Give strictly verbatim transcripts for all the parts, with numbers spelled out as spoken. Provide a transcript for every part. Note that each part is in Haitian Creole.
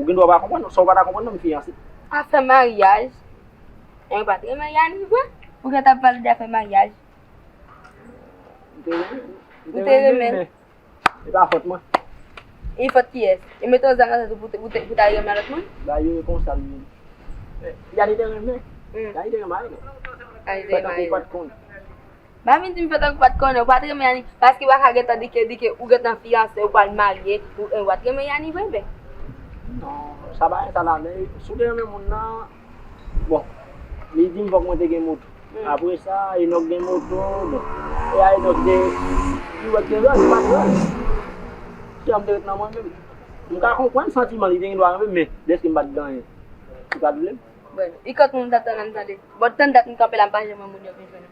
Ou gen dwa pa konprann, sa w pa ta konprann non, m fiyanse. Afè maryaj. Mwen pa t renmen Yani vre. Ou gentan pale de afè maryaj. M te renmen. Ou te renmen l. E pa fòt mwen. E fòt kiyès? E mete yon zam nan tèt ou pou te- pou te- pou ta renmen lòt moun? Ba yo e konsa l ye. Yani te renmen. Hmm. Yani te renmen a yo. Fè tankou w pa t konn. Ba vin di m fè tankou w pa t konnen, ou pa t renmen Yani, paske w pa ka gentan di ke di ke ou gentan fiyanse, ou pral marye, ou, ou pa t renmen Yani vre, ben. Non, sa bagay sa la, men si w te renmen moun nan, bon, li di m fòk mwen te gen moto. Hmm. Apre sa, Enòk gen moto, bon. E a Enòk te, li wè ke rèl, li pa t rèl. Si m te ret nan mwen menm, m ka konprann santiman li te gen dwa renmen m, men dèske m pa t gen anyen. Li pa t vle m. Bon, e kot moun t ap tann an tande. Bon, tann dat m kanpe la, m pa janm wè moun yo vin jwenn m.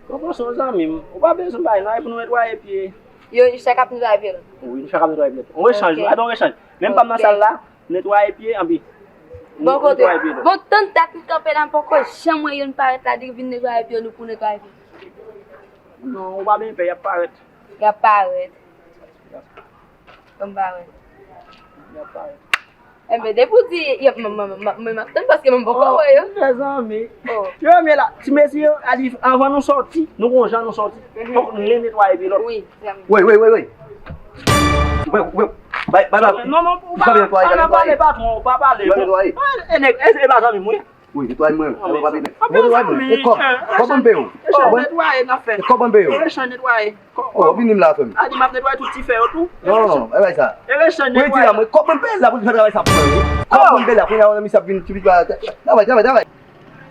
Bon, bon, se yon zanmi m. Ou pa bezwen bay non, e pou nou netwaye pye. Yo, chak ap netwaye pye lòt. Wi, nou chak ap netwaye pye lòt. On rechanj, ok, nou al on rechanj. Menm pa m nan sal la, netwaye pye, anpi. Bon, kote? Netwaye pye lòt. Bon, tann dat m kanpe la, m poko janm wè youn parèt la, di vin netwaye pye nou pou netwaye pye. Non, ou pa bezwen pè, y ap parèt. Y ap parèt. Bon, m pa wè. Y ap parèt. Enben, depi w di, y ap, mwen, mwen, mwen, mwen, m ap tann paske mwen poko wè yo. Oh, mezanmi. Oh. Yo, men la, ti mesye yo, a di, anvan nou sòti, nou gon jan nou sòti. Mhm. Fòk nou netwaye pye lòt. Wi, zanmi. Wi, wi, wi, wi. Wi, wi. Bay, bay, bay. Non, non, ou pa, pa netwaye, pa pale, patwon, ou pa pale. Ou pa netwaye. E nèg, e, e pa zanmi m, wi. Wi, netwaye mwen. Mwen pa vini. Mwen netwaye mwen. E kòb, kòb mwen peye w. Echanj netwaye n ap fè. E kòb mwen peye w. Echanj netwaye. Oh, vini m la, frè m. A di m ap netwaye tout ti fè yo tou. Non, non, non, e bay sa. Echanj netwaye. Mwen di la, mwen kòb mwen peye l la pou l fè travay sa pou mwen, wi. Kòb mwen peye l la, kounye a misye ap vin ti travay, travay, travay.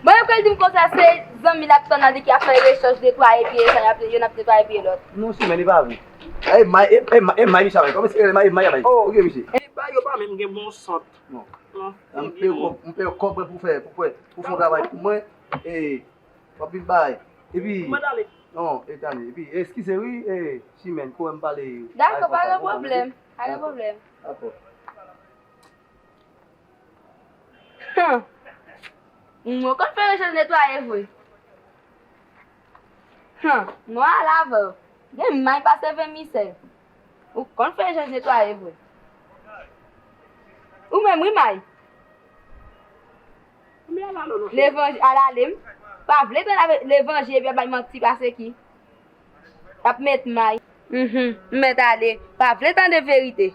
Bon, yo pral di m konsa se zanmi l ap tann nan li ki ap fè echanj netwaye pye sa, y ap, yo n ap netwaye pye lòt. Non, si, men li pa vle. E may, e, e may, e may misye ap bay. Kòman se e may, e may ap bay? Oh. Ok, misye. E bay yo pa menm gen bon sant. Non. Non. M peye w, m peye w kòb mwen pou fè, pou fè, pou fè yon travay pou mwen. E, w ap vin bay. Epi, mwen t ale. Non, e t ale. Epi, eskize wi, e, Chimèn, kouwè m pale. Dakò, pa gen pwoblèm. Pa gen pwoblèm. Dakò. Hum. Mwen konn fè rechèch netwaye vre. Hum, mwen al avè w. Gen may pase vèmisèl. Ou konn fè rechèch netwaye vre. Ou menm wi may. Levanjil, al ale m. Pa vle tande levanjil epi ap bay manti pase ki. Ap met may. Mhm, m mèt ale. Pa vle tande verite.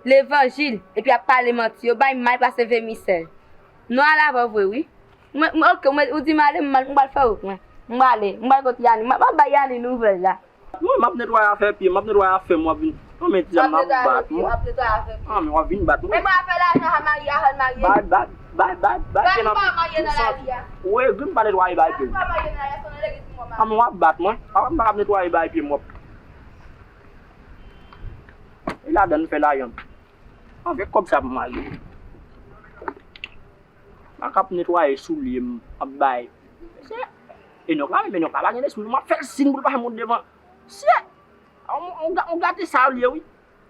Levanjil, epi ap pale manti. Yo bay may pase vèmisèl. Non, al avè w vre, wi. Mwen, mwen, ok, mwen, ou di m ale, m al, m pral fè wout mwen. M prale, m pral kot Yani. M ap bay Yani nouvèl la. Mwen, m ap netwaye afè pye m, m ap netwaye afè m, w ap vin. Non, men, ti dam, m ap bat mwen. W ap netwaye afè pye w. Non, men w ap vin bat mwen. Men mwen ap fè lajan, a marye, a al marye. Bay, bay, bay, bay, bay, bay, bay, m pa marye nan lavi a. Ou egri m pa netwaye bay pye m. M pa marye nan lavi a, se nan legliz pou mwen marye. Non, men w ap bat mwen. Papa m pa ap netwaye bay pye m, w ap. E ladan l fè lajan m. Avèk kòb sa pou m ale. M pa ka ap netwaye soulye m, ap bay. Mesye, Enòk la, menm Enòk la pa gen lespri, m ap fè l siy pou l pa janm monte devan. Mesye, on, on, on gate sa l ye, wi.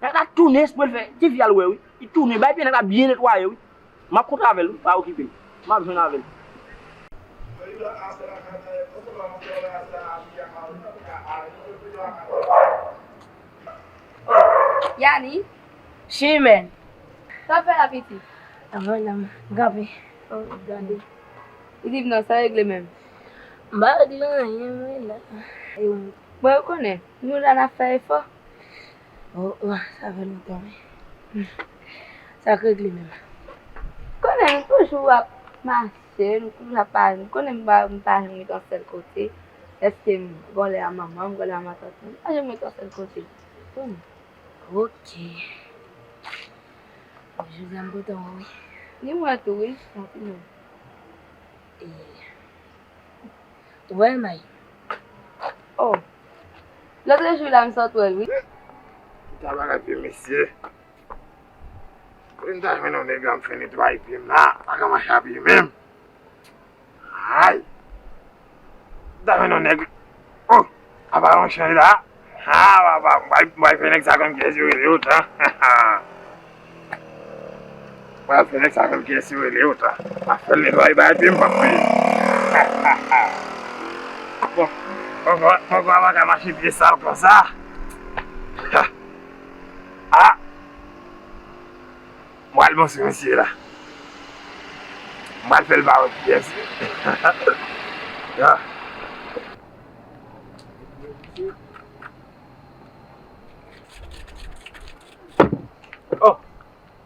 Nèg la tounen espre l fè, ti fi a l wè, wi. Li tounen, bay pye nèg la byen netwaye, wi. M ap kontre avè l, wi, pa okipe l. M ap jwenn avè l. Yani. Chimèn. Sa w fè la, pitit? Anvan nan, m kanpe. Oh, gade. Pitit, non, sa regle menm. M pa regle anyen, mwen la. E ou? Mwen, ou konnen, nou la n ap fè efò. Oh, oh, sa fè lontan, wi. Sa k regle menm? Konnen, nou toujou ap mache, nou toujou ap pale. Ou konnen, m pa, m pa janm ret yon sèl kote. Èske m gòlè a manman m, gòlè a matant mwen, m pa janm ret yon sèl kote. Konnen. Ok. Jodi a m kontan wè w, wi. Ni mwen tou, wi, anpil menm. E, ou wè May? Oh. Lòt jou la, m sot wè l, wi. Kit a bagay vye mesye. Kote m ta jwenn yon nèg la, m fè netwaye pye m la, pa ka mache a pye menm. Ay! Da vin yon nèg. Oh! Apa yon chay la. Ha, papa, m bay, m bay fè nèg sa konn kiyès yo rele yo tan. M bay fè nèg sa konn kiyès yo rele yo tan. A fè l netwaye bay pye m pap peye. Bon, poko, poko apa ka mache pye sal konsa. Ah! M Al montre misye la. M pral fè l ba ou pyès. Ya. Oh.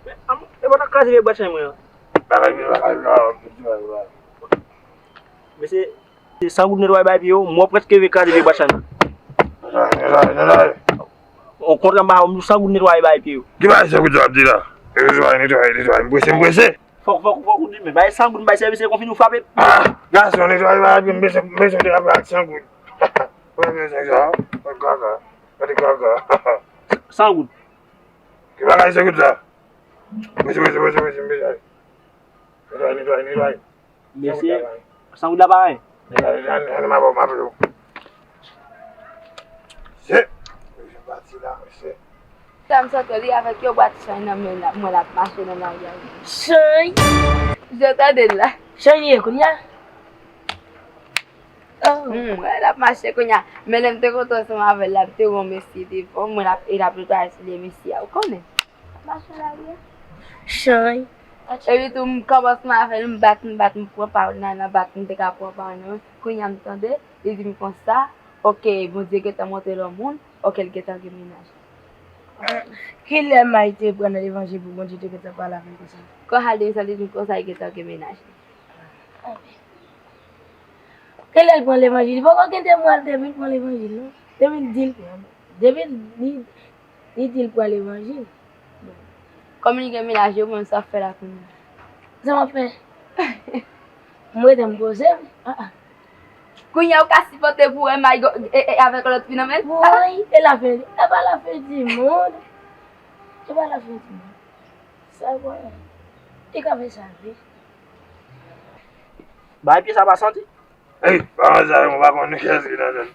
Men, am, e pa ta kraze vye bwat chay mwen an. Bagay, bagay, bagay. Mesye, se san goud netwaye bay pye yo, mwen prèske vin kraze vye bwat chay mwen. Netwaye, netwaye, netwaye. On kontra m ba ou, san goud netwaye bay pye yo. Ki bagay san goud sa w ap di la? E netwaye, netwaye, netwaye. M prese, m prese. Fòk, fòk, fòk ou di, men bay san goud, bay sèvis, se konfini ou frape. Ah, gason, netwaye bagay pye, m bezwen, m bezwen de apre ak san goud. Mwen bezwen sa, mwen kaka, mwen kaka. San goud. Ki bagay san goud sa? Prese, prese, prese, prese, m bezwen. Netwaye, netwaye, netwaye. Mesye, san goud la pa anyen. Netwaye, netwaye, netwaye, m ap, m ap, m ap. Se. Mesye pati la, mesye. Sa m santi li avèk yon bwat chay nan men l, mwen l ap mache nan lari a. Chay! Je tande l la. Chay li ye kounye a? Oh. Hmm, mwen l ap mache kounye a. Men lè m te kontan ansanm avè l la, m te wè yon mesye devan mwen, l ap, e l ap netwaye sou lye mesye a, ou konnen. Mache lari a. Chay. Epi tou, m kòmansman avè l, m bat, m bat, m pran pawòl nan, nan bat, m te ka pran pawòl nan. Kounye a m tande, li di m konsa, oke, Bondye gentan montre l yon moun, oke, l gentan gen mennaj. Kilè May te pran nan levanjil pou Bondye te gentan pale avè l konsa? Kòman l te di m sa, li di m konsa, li gentan gen mennaj. Kilè l pran levanjil? Li poko gen de mwa depi l pran levanjil, non. Depi l di l pran. Depi li, li di l pran levanjil. Kòm li gen mennaj, yo konn sa fè la kounye a. Sa m ap fè? M rete m poze m. Ah, ah. Kounye a, ou ka sipòte pou wè May go- e- e- avèk lòt fi nan men l? Woy, e lafen, e pa lafen di mond. E pa lafen di mond. Sa bon. Li ka fè sa vre. Bay pye sa pa santi? Ey, pa anzay, mwen pa konn kiyès ki nan zòn.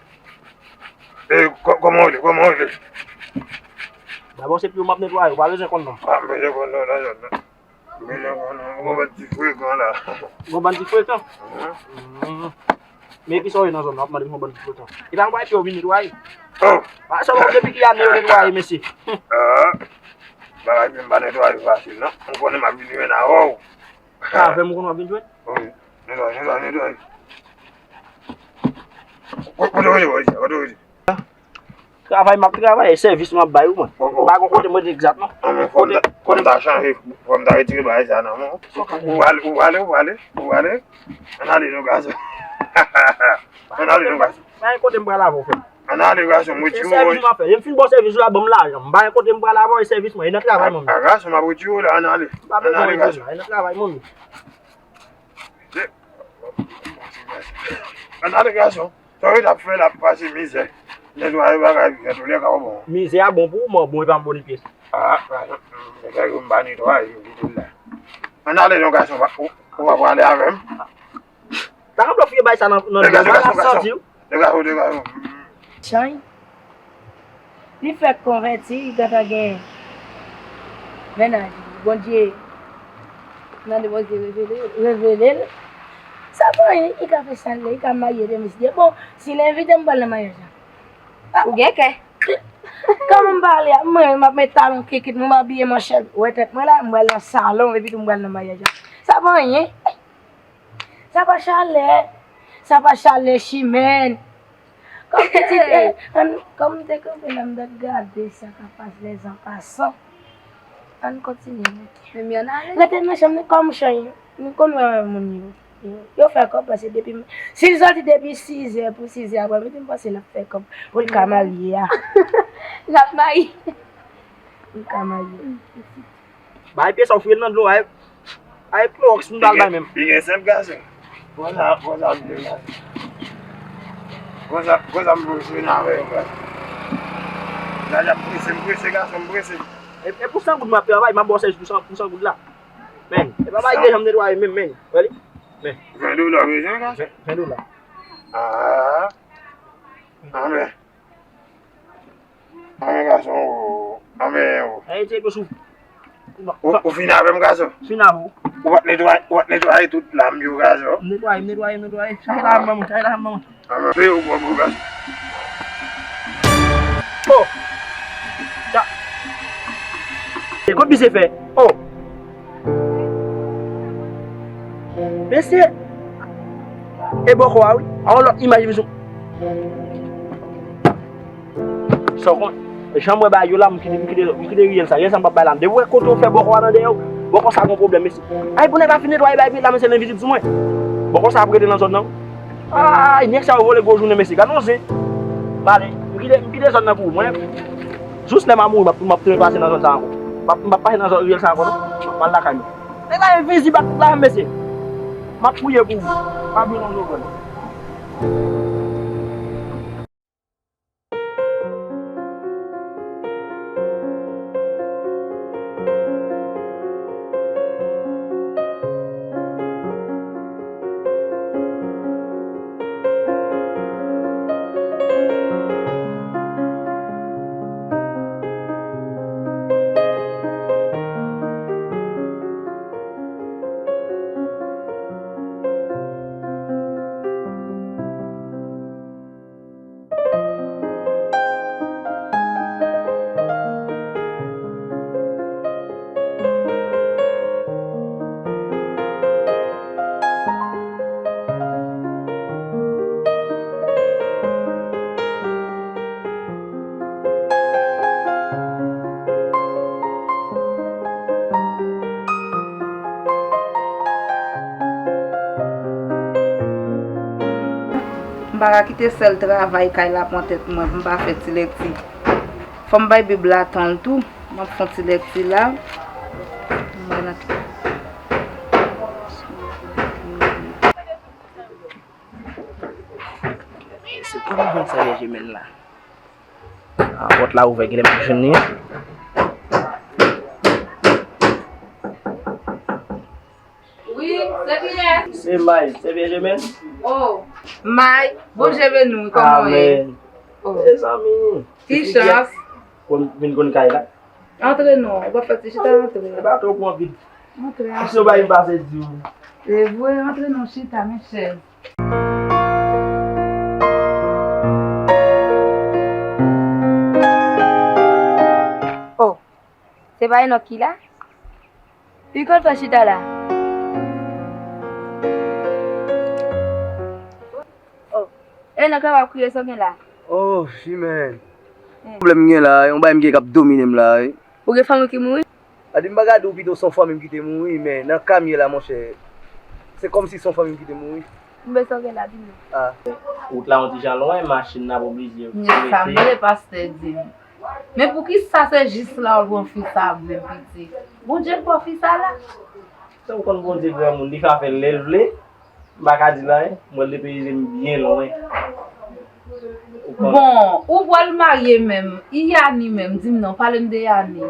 Ey, kò- kòman w rele? Kòman w rele? Dabò se pye w m ap netwaye, ou pa bezwen konn non. Ah, m bezwen konn non nan zòn nan. M bezwen konn non. Gon bann ti frekan la. Gon bann ti frekan? Mhm. Men kisa w ye nan zòn nan, w ap mande m yon bann ti frekan. E pa yon bagay pye w vin netwaye. Oh. Pa sa w depi ki ane yo netwaye, mesye. Ah. Bagay pye m pa netwaye fasil non. M konnen m ap vin jwenn avè w. Sa avè m ou konn w ap vin jwenn? Wi. Netwaye, netwaye, netwaye. Kote w rete, kote w rete? Travay m ap travay, e sèvis m ap bay ou mwen. M pa gon kote mwen rete egzakteman. Anben, fò m ta, fò m ta chanje, fò m ta retire bagay sa nan men w. Ou prale, ou prale, ou prale, ou prale. Ann ale non gason. Ann ale non gason. Pa gen kote m pral avè w, frè m. Ann ale gason, m retire w. E sèvis m ap fè. E m fin ba w sèvis ou la, ban m lajan. M pa gen kote m pral avè w, e sèvis mwen, e nan travay mwen. A gason, m ap retire w la, ann ale. M pa bezwen retire w la, e nan travay mwen. Ann ale gason, sa w t ap fè la ap pase mizè. Netwaye bagay, antouka w bon. Mizè a bon pou ou, mwen bon, e pa m bon ni pyès. Ah, gason, m pa netwaye, m kite l la. Ann ale non gason, ou, ou pa prale avè m? Sa ka blofye bay sa nan, nan dlo, mwen ka santi w. Dega ou, dega ou. Chay. Li fèk konvèti, li gentan gen mennaj li. Bondye. Mande Bondye revele. Revele l. Sa pa anyen, li ka fè sa l vle, li ka marye demen si Dye. Bon, si l envite m, m pral nan maryaj la. Ou gen kè. Kòman m pale a? Mwen, m ap met talon kikit, mwen m abiye manchèt, wè tèt mwen la, m pral nan salon, epi tou m pral nan maryaj la. Sa pa anyen. Sa pa chalè, sa pa chalè chimèn. Kòm pitit, eh, ann, kòm m te kanpe la, m t ap gade sa k ap pase, les en passant. Ann kontinye, monchè. Men mi ann ale. Rete nan chanm li kòm chay, nou konn wè moun yo. Yo, yo fè kòb, paske depi, si l sòti depi sizè pou sizè apre midi, m panse l ap fè kòb pou l ka marye a. L ap marye. Pou l ka marye. Bay pye sa w fouye l nan dlo a, e, a e klowòks m pral bay menm. Li gen sèp gason. Konsa, konsa m vle gason. Konsa, konsa m vle jwenn avè yo gason. Jaja m prese, m prese gason, m prese. E, e pou san goud m ap travay, m ap ba w sèvis pou san, pou san goud la. Men, e pa bay de janm netwaye menm, men. Wè li? Men. Ven dola bezwen gason. Ven, ven dola. Ah. Anben. Anben gason, ou, anben ou. Ay, te plis ou. Ou, ou fin avè m gason? Fin avè w. Ou pa t netwaye, ou pa t netwaye tout lam yo gason? M netwaye, m netwaye, m netwaye. Chache lam ban mwen, chache lam ban mwen. Anben, peye ou pwòp ou gason. Oh! Cha-, e kot misye fè? Oh! Mesye, e bòkò a wi. A yon lòt imaj vin sou. Sa w konn, jan m wè bagay yo la, m kite, m kite, m kite riyèl sa. Riyèl sa m p ap bay la. Depi w wè kote w fè bòkò a nan dèyè w, bòkò sa gon pwoblèm, mesye. Ay, pou nèg la fin netwaye bagay pit la, mesye, l envizib sou mwen. Bòkò sa ap rete nan zòn nan. Ay, nèg sa yo vole gwo jounen, mesye. Gade yon zen. M ale, m kite, m kite zòn nan pou ou. Mwen, jous lè m a mouri, m ap, m ap tounen pase nan zòn sa ankò. M ap, m ap pase nan zòn riyèl sa ankò, non. M ap al lakay mwen. Nèg la envizib ak tout lajan, mesye. M ap priye pou ou. Pa bliye non, Jovenel. M pa ka kite sèl travay kay la pran tèt mwen pou m pa fè ti lèkti. Fò m bay Bib la tan l tou. M ap fè yon ti lèkti la. M bay nan Se kòman jwenn sa Benjamin la? Ah, pòt la ouvè, genlè m ap jwenn li. Wi, se kiyès? Se May, se Benjamin. Oh, May, Bondye beni w, kòman w ye? Amèn. Oh. Mezanmi. Ki chans. Pou m vin konn kay la. Antre non, ou pa fè ti chita, antre. E pa twò pran vit. Antre, antre. Si w bay m pase di w. Se vre, antre non, chita, men chèz. Oh, se pa Enòk ki la? Li konn fè chita la. Oh, Enòk la w ap kriye sa w gen la? Oh, Chimèn. Hmm. Pwoblèm m gen la, yon bagay m gen k ap domine m la, wi. Ou gen fanmi w ki mouri? Gade, m pa ka di w pito se yon fanmi m ki te mouri, men nan ka m ye la, monchè, se kòmsi se yon fanmi m ki te mouri. Konbyen sa w gen la, di m non. Ah. Wout la yon ti jan lwen, machin n ap oblije rete. Sa m rele pastè di m. Men poukisa se jis la w pran fi sa a menm, piti? Bondye k ba w fi sa la? Sa w konn Bondye granmoun, li ka fè l lè l vle. M pa ka di l anyen, mwen l te peye je m byen lwen. Ou konn. Bon, ou pral marye menm, e Yani menm, di m non, pale m de Yani.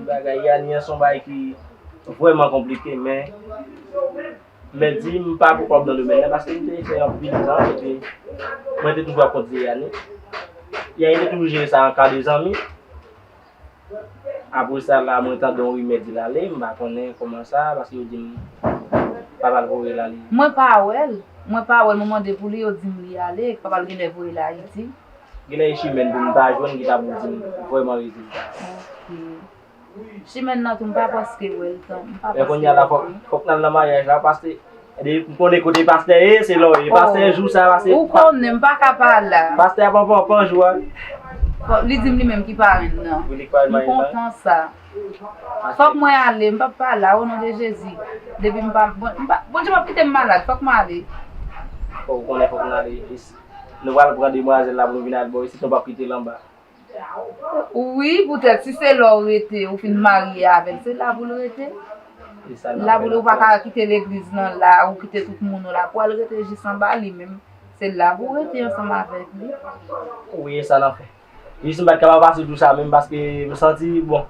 Bagay Yani an se yon bagay ki vrèman konplike, men, men di m pa koupab nan domèn nan, paske m te fè anpil tan, epi mwen te toujou ap kontinye Yani. Yani te toujou jere sa an ka de zanmi. Apre sa la, mwen tande yon rimè di l ale, m pa konnen kòman sa, paske yo di m papa l voye l ale. Mwen pa wè l, mwen pa wè l, mwen mande pou li, yo di m li ale, papa l genlè voye l Ayiti. Genlè e Chimèn tou m ta jwenn ki ta pou di m vrèman rezilta. Ok. Chimèn nan tou m pa prèske wè l tan, m pa prèske wè l tan. Men kounye a la, fòk, fòk n al nan maryaj la, paske Depi m konnen kote pastè ye, se la w ye. Pastè jou sa, pastè. Ou konnen m pa ka pa la. Pastè ap anvan panjou a. Li di m li menm ki parenn nan. Wi, li k parenn nan. M kontan sa. Fòk mwen ale, m p ap pa la, o non de Jezi. Depi m pa, bon, m pa, Bondye p ap kite m malad, fòk m ale. Fòk ou konnen, fòk n ale. Nou pral pran demwazèl la pou nou vin al bò isit, nou p ap kite l anba. Wi, poutèt, si se la w rete, ou fin marye avè l, se la pou l rete. La pou l, ou pa ka kite legliz nan la, ou kite tout moun ou la, pou al rete jis anba li menm. Se la pou w rete ansanm avèk li. Wi, e sa n ap fè. Jis m pa t kapab pase jou sa menm, paske m santi, bon,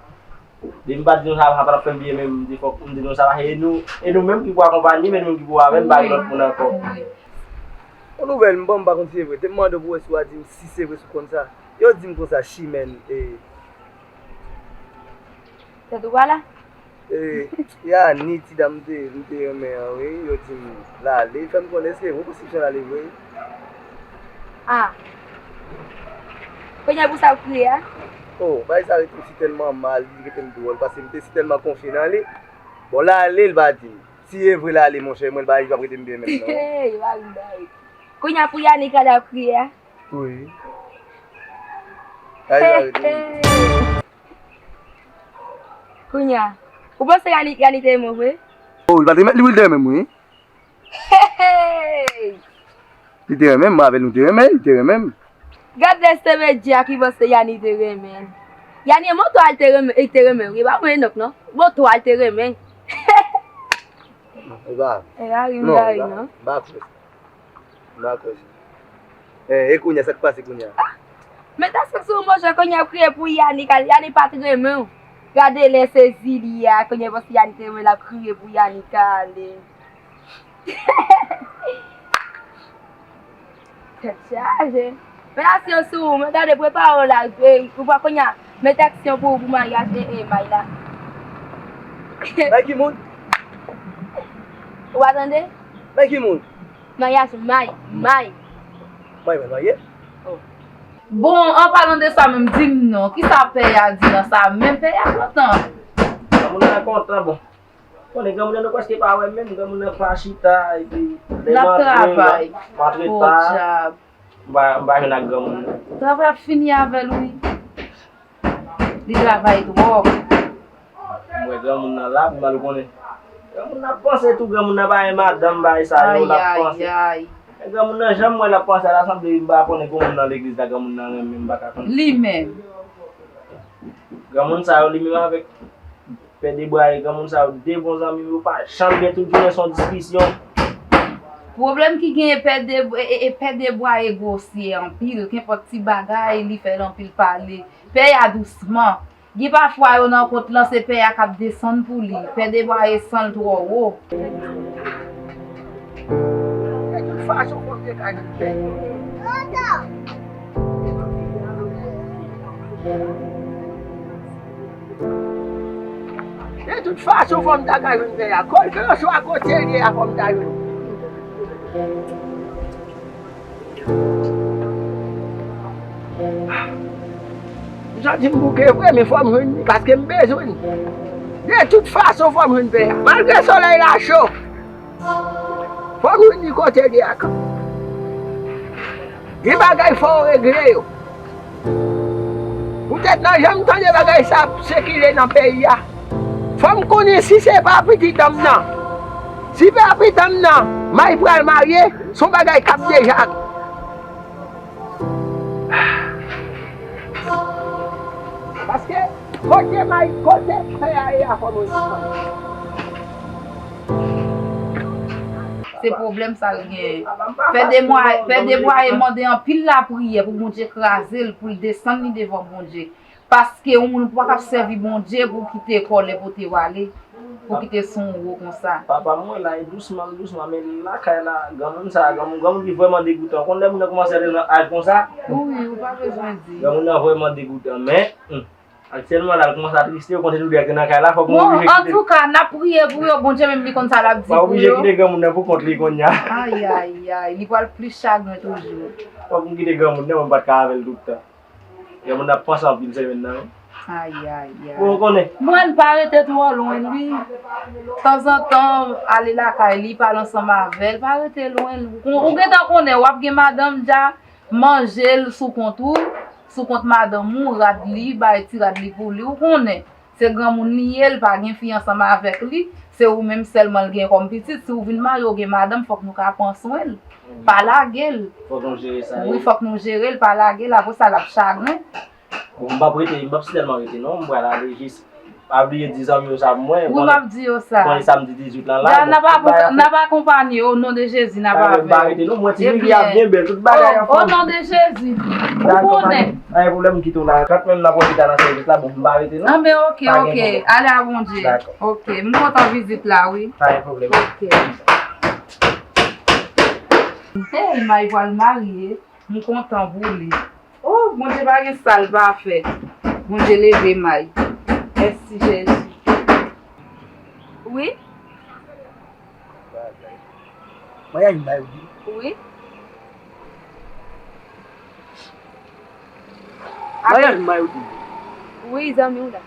depi m pa t di nou sa, sa pa t ap fè m byen, men m di fòk m di nou sa, paske e nou, e nou menm ki pou akonpanye, men nou menm ki pou avè l, pa gen lòt moun ankò. Wi. Yon nouvèl m ban m pa konn si se vre. Te m mande w pou wè si w a di m si se vre si w konn sa. Yo di m konsa, Chimèn, e. Tèt ou pa la? E, Yani, ti dam m te, m te renmen an, wi. Yo di m l ale. Fè m konnen si se vre. Ou konn si jan l ale vre, wi. Ah. Kounye a pou sa w kriye a? Oh, bagay sa rete m si tèlman mal, li rete m dwòl, paske m te si tèlman konfye nan li. Bon, l ale, l pa di m. Si e vre l ale, monchè, mwen, l pa, li p ap rete m byen menm, non. Hey, yo pa vin bay. Kounye a pou Yannick ale ap kriye a. Wi. Kounye a, ou panse Yannick, Yannick te renmen w vre? Oh, li pa te renmen, li, wi, li te renmen m, wi. Hey! Li te renmen m, mwen avè l nou te renmen, li te renmen m. Gad lè se medya ki panse Yani te renmen l. Yani, moto a li te renmen, li te renmen, wi, pa mwen Enòk, non. Moto a li te renmen. E pa. E pa ri, m pa ri, non. M pa kwè sa. M pa kwè sa. E, e kounye a, sa k pase kounye a? Ah! Met aksyon sou mwen, jan kounye a ap kriye pou Yani k al, Yani pa t renmen w. Gade lè sezi li ye a, kounye a panse Yani te renmen l ap kriye pou Yani k ale. Tèt chaje. Men aksyon sou ou, men gade prepare w la, e, ou pa kounye a, met aksyon pou, pou maryaj, e, e, may la. Bay ki moun? Ou pa tande? Bay ki moun? Maryaj may, may. May, may, may, ye? Oh. Bon, an palan de sa menm, di m non, kisa pè a di nan sa menm? Pè a kontan. Moun nan kontan, bon. Konnen granmoun nan nou prèske pa wè menm, granmoun nan pa chita, epi lè m antre, m antre ta, m pa, m pa jwenn ak granmoun nan. Travay ap fini avè l, wi. Li travay twòp. M wè granmoun nan la, m al konnen. Granmoun nan ap panse tou, granmoun nan pa gen madanm, bagay sa yo, l ap panse. Ay, ay, ay. Men granmoun nan, jan m wè l ap panse a la, sanble m pa konnen granmoun nan legliz la, granmoun nan renmen m, m pa ka konnen. Li menm. Granmoun sa yo, li menm avèk Pè Debwaye, granmoun sa yo, de bon zanmi m, yo pa janm gen tout jounen se yon diskisyon. Pwoblèm ki genyen, Pè Deb-, e, e, e, Pè Debwaye gwosye anpil, kenpòt ti bagay, li fè l anpil pale. Pè a dousman. Gen pafwa yo nan kont lan, se pè a k ap desann pou li. Pè Debwaye san l twò wo. De tout fason, fò m te ka jwenn pè. De tout fason, fò m ta ka jwenn pè a. Kèlkeswa kote l ye a, fò m ta jwenn. M santi m bouke vre, men fò m jwenn li, paske m bezwen l. De tout fason, fò m jwenn pè a. Malgre solèy la cho, fò m jwenn li kote l ye a. Gen bagay fò w regle yo. Poutèt nan jan m tande bagay sa ap sikile nan peyi a, fò m konnen si se pa pitit an m nan. Si pa pitit an m nan, may pral marye, se yon bagay k ap deja. Paske kote may, kote pè a ye a, fò mwen konn. Se pwoblèm sa l genyen. Pè Debwaye, Pè Debwaye mande anpil lapriyè pou Bondye kraze l, pou l desann li devan Bondye. Paske yon moun ou pa ka sèvi Bondye pou w kite kòlè pote w ale, pou w kite son wo konsa. Papa m wè la, e dousman, dousman, men lakay la, granmoun sa, granmoun, granmoun ki vrèman degoutan. Ou konn lè moun nan kòmanse ale nan aj konsa? Wi, ou pa bezwen di. Granmoun nan vrèman degoutan, men, hmm, aktyèlman la, l kòmanse atriste, ou konn se doulè ki nan kay la, fòk mwen oblije kite. Bon, antouka, n ap priye pou yo, Bondye menm li konn sa l ap di pou yo. Mwen oblije kite granmoun nan pou kont li kounye a. Ay, ay, ay, li pral plis chagren toujou. Fòk m kite granmoun nan, mwen pa t ka avè l tout tan. Granmoun ap panse anpil semèn nan, wi. Ay, ay, ay. Bon, ou konnen. Mwen, pa rete twò lwen l, wi. Tanzantan, ale lakay li, pale ansanm avè l, pa rete lwen l. Ou, ou gentan konnen, w ap gen madanm dja, manje l sou kont ou, sou kont madanm ou, rad li, bay ti rad li pou li, ou konnen. Se granmoun li ye, l pa gen fi ansanm avèk li. Se ou menm sèlman l gen kòm pitit. Si w vin marye, w gen madanm, fòk nou ka pran swen l. Pa lage l. Fòk nou jere sa, wi, wi, fòk nou jere l, pa lage l. Apre sa, l ap chagren. Bon, m p ap rete, m p ap sitèlman rete, non. M pral ale jis. Pa bliye di zanmi yo sa pou mwen. Wi, m ap di yo sa. Konnen samdi dizuit lan la, bon, n ap akonpanye yo, o non de Jezi, n ap avè w. M pa rete, non. M wè ti Vivi ap byen bèl, tout bagay anfòm. O non de Jezi. Ou konnen. Pa gen pwoblèm, m kite w la. Trant menm nan pwofite nan sèvis la, bon, m pa rete non. Anben, oke, oke. Ale a Bondye. Dakò. Oke, m kontan vizit la, wi. Pa gen pwoblèm. Oke. Hey, May pral marye. M kontan pou li. Oh, Bondye pa gen sa l pa fè. Bondye leve May. Mèsi, Jezi. Wi? Maryaj m ba yo di. Wi. Maryaj m ba yo di. Wi, zanmi w la.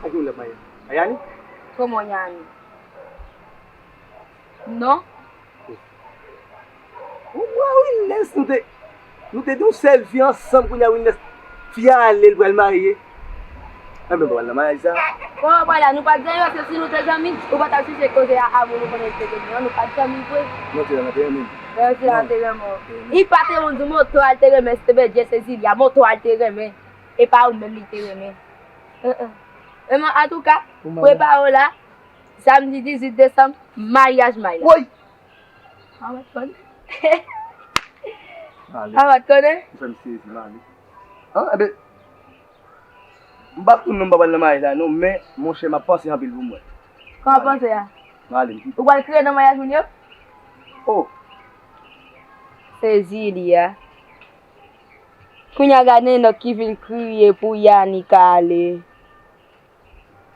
Ak yon lòt maryaj. Ayani? Kòman w ye, Ami? Non? Ou wè Wilness, nou te, nou te gen yon sèl vi ansanm, kounye a Wilness, fi a ale, l pral marye. Anben, pral nan maryaj sa. Kòman pral la? Nou pa t zanmi, paske si nou te zanmi, ou pa t ap chèche koze a avan nou konnen li te gen an, nou pa t zanmi vre. Non, se nan te renmen. Lè yo te antereman. Li pa te yon di moto al te renmen, se te bèdye, se Zilia moto al te renmen. E pa ou menm li te renmen. Enhen. Enben, antouka, prepare w la, samdi dizuit desanm, maryaj may la. Woy! A w pa t konnen? A w pa t konnen? Ou fè m sezi, mami. An, enben, m p ap tounen, m pa pral nan maryaj la non, men, monchè, m ap panse anpil pou m wè. Kòman w panse a? M ale, m kite. Ou pral kriye nan maryaj moun yo? Oh! Sezi li a. Kounye a gade nèg ki vin kriye pou Yannick ale.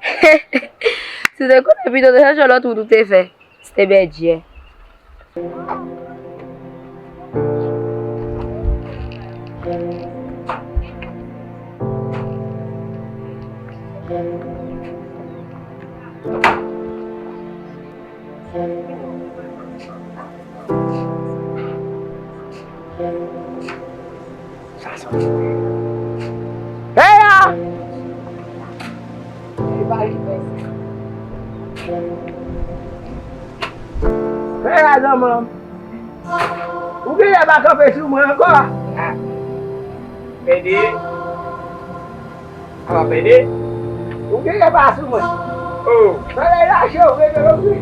Si w te konnen pito, w te chèche yon lòt wout ou te fè. Se te bèdye. Sa soti. Hey ya! Hey ya, zanmanm. Ou genlè pa kanpe sou mwen ankò. Ah. Pede. Apa Pede? Ou genlè pa sou mwen. Oh. Solèy la cho, rete lòt wi.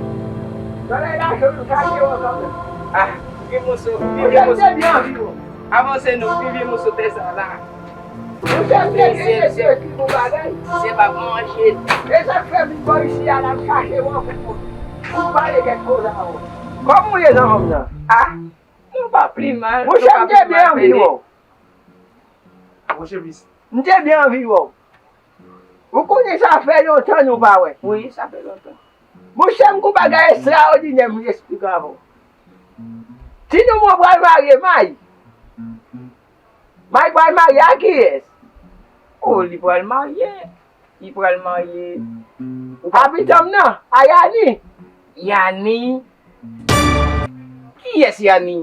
Solèy la cho, nou ka gen wè kanmenm. Ah, vye moso, vye moso. Avanse non, vye moso tè sa la. Monchè, m te gen espre ki bon bagay. Se pa manje. E sa k fè m vin bò isi a la, m chache wè w pou, pou, pou pale kèk koze avè w. Kòman w ye, zanmanm nan? Ah, nou pa pi mal. Monchè, m te byen anvi wè w. Monchè, m te byen anvi wè w. Ou konnen sa fè lontan nou pa wè. Wi, sa fè lontan. Monchè, m gon bagay estraòdinè m vle esplike avè w. Tinoumon pral marye May. May pral marye a kiyès? Oh, li pral marye. Li pral marye. A pitanm nan, a Yani. Yani? Kiyès Yani?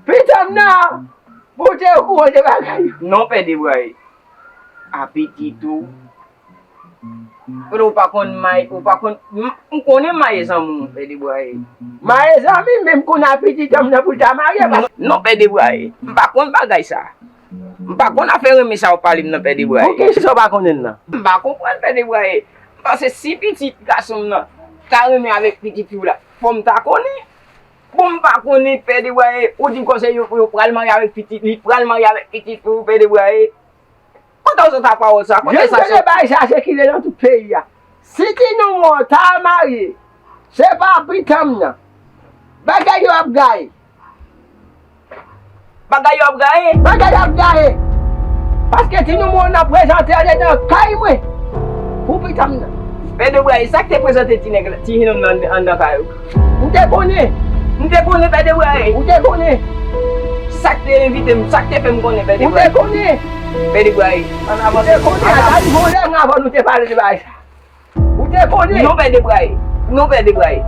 Pitanm nan, bon, ou te okouran de bagay yo. Non, Pè Debraye. A pitit ou. Kote ou pa konn may, ou pa konn, m, m konnen may e zanmi w, Pè Debraye. May e zanmi m, men m konn a pitit an m nan pou l ta marye, paske. Non, non, Pè Debraye. M pa konn bagay sa. M pa konn afè renmen sa w pale m nan, Pè Debraye. Poukisa w pa konnen l nan? M pa konprann, Pè Debraye. M panse si pitit gason m nan ta renmen avèk pitit fi w la, fò m ta konnen. Bon, m pa konnen, Pè Debraye, ou di m konsa yo, yo pral marye avèk pitit, li pral marye avèk pitit fi w, Pè Debraye. Kote w sot a pawòl sa? Kote sa sot? Jan m tande bagay sa sikile nan tout peyi a. Si Tinoumon ta marye, se pa pitanm nan. Bagay yo ap gaye. Bagay yo ap gaye. Bagay yo ap gaye. Paske Tinoumon nan prezante ale nan kay mwen pou pitanm nan. Pè Debraye, sa k te prezante ti nèg la, ti jenòm nan anndan kay ou? M te konnen. M te konnen, Pè Debraye. Ou te konnen. Sa k te envite m, sa k te fè m konnen, Pè Debraye? Ou te konnen. Pè Debraye, ann avanse. Ou te konnen, ann avanse. Sa rive yon lè, mwen avè w nou te pale de bagay sa. Ou te konnen. Non, Pè Debraye. Non, Pè Debraye.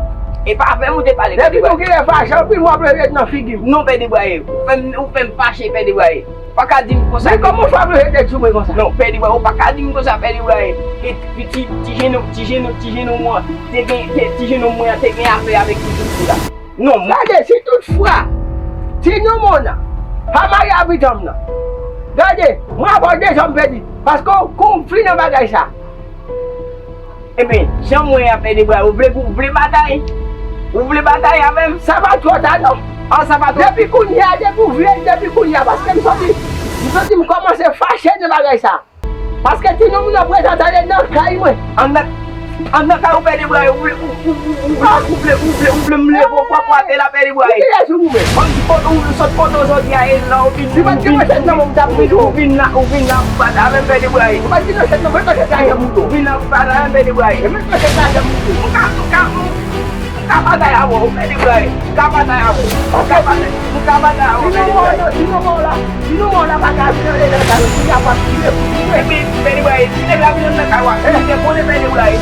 E pa avè m ou te pale, Pè Debraye. Depi nou genlè fache anpil, m ap leve nan figi m. Non, Pè Debraye. Ou fè m, ou fè m fache, Pè Debraye. Pa ka di m konsa. Men kòman w fè ap leve tèt sou mwen konsa? Non, Pè Debraye, ou pa ka di m konsa, Pè Debraye. E ti, ti, ti jenòm, ti jenòm, ti jenòm mwen te gen, te, ti jenòm mwen an te gen afè avèk pitit fi la. Non, m. Gade, si toutfwa Tinoumon nan pa marye a pitanm nan, gade, mwen avè w dezòm pèdi, paske w konn fin nan bagay sa. Ebyen, jan mwen an, Pè Debraye, ou vle, ou vle batay? Ou vle batay avè m? Sa pa twò ta non. An, sa pa twò. Depi kounye a, depi w vle, depi kounye a, paske m santi, m santi m kòmanse fache nan bagay sa. Paske Tinoumon nan prezante ale nan kay mwen. Anndan, anndan kay ou, Pè Debraye, ou vle, ou, ou vle, ou vle, ou vle, ou vle m leve w pran atè la, Pè Debraye. Ou te sou ou menm. Ou sot kote w jodi a, e la ou vin, ou vin, ou vin la, ou vin la pou bat avè m, Pè Debraye. Ou pa di non, se non, mwen pa se sa, mwen. Ou vin la pou bat avè m, Pè Debraye. Mwen pa se sa, mwen. M ka, m ka, m ka batay avè w, Pè Debraye. M ka batay avè w. M ka batay, m ka batay avè w, Pè Debraye. Tinoumon la, Tinoumon la pa ka vin nan eta sa yo, kounye a w ap kriye pou Tinoumon. Epi, Pè Debraye, si nèg la vin nan kay ou a, ou te konnen, Pè Debraye.